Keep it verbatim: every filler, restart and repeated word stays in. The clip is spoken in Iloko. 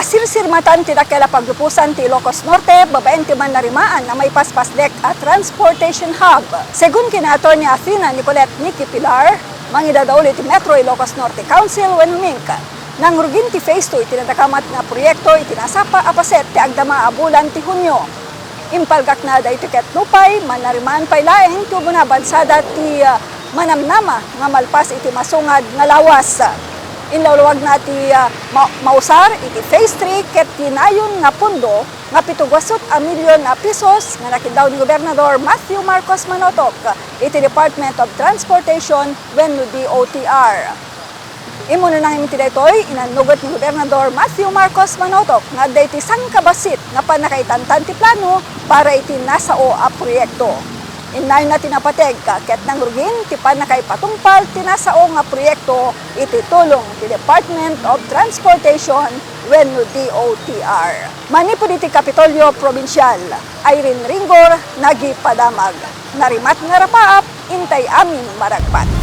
Sirsirmatan ti dakkel a pagluposan ti Ilocos Norte babaen ti mannarimaan a maipaspasdek a transportation hub. Segun ken ni Attorney Athena Nicolette Nikki Pilar, mangidadaul iti Metro Ilocos Norte Council wenno MINC, nangrugin ti phase two iti nadakamat nga proyekto iti nasapa a paset ti agdama a bulan ti Hunio. Impalgakna daytoy ket nupay mannarimaan pay laeng ti umuna a bansa ti, ah, manamnama nga malpas iti masungad nga lawas. Inlawlawagna ti, ah, ma-, mausar iti Phase three ket ti nayon nga pondo nga pito gasut a milyon a pesos nga nakiddaw ni Gobernador Matthew Marcos Manotok iti Department of Transportation wenno D O T R. Immuna nangem iti daytoy, inannugot ni Gobernador Matthew Marcos Manotok nga adda iti sangkabassit nga pannakaitantan ti plano para iti nasao a proyekto. Innayna ti napateg ket nangrugin ti pannakaipatungpal ti nasao nga proyekto iti tulong ti Department of Transportation wenno D O T R. Manipud iti Kapitolyo Probinsial, Irene Ringgor, nagipadamag. Narimat nga rapaap, intay amin maragpat.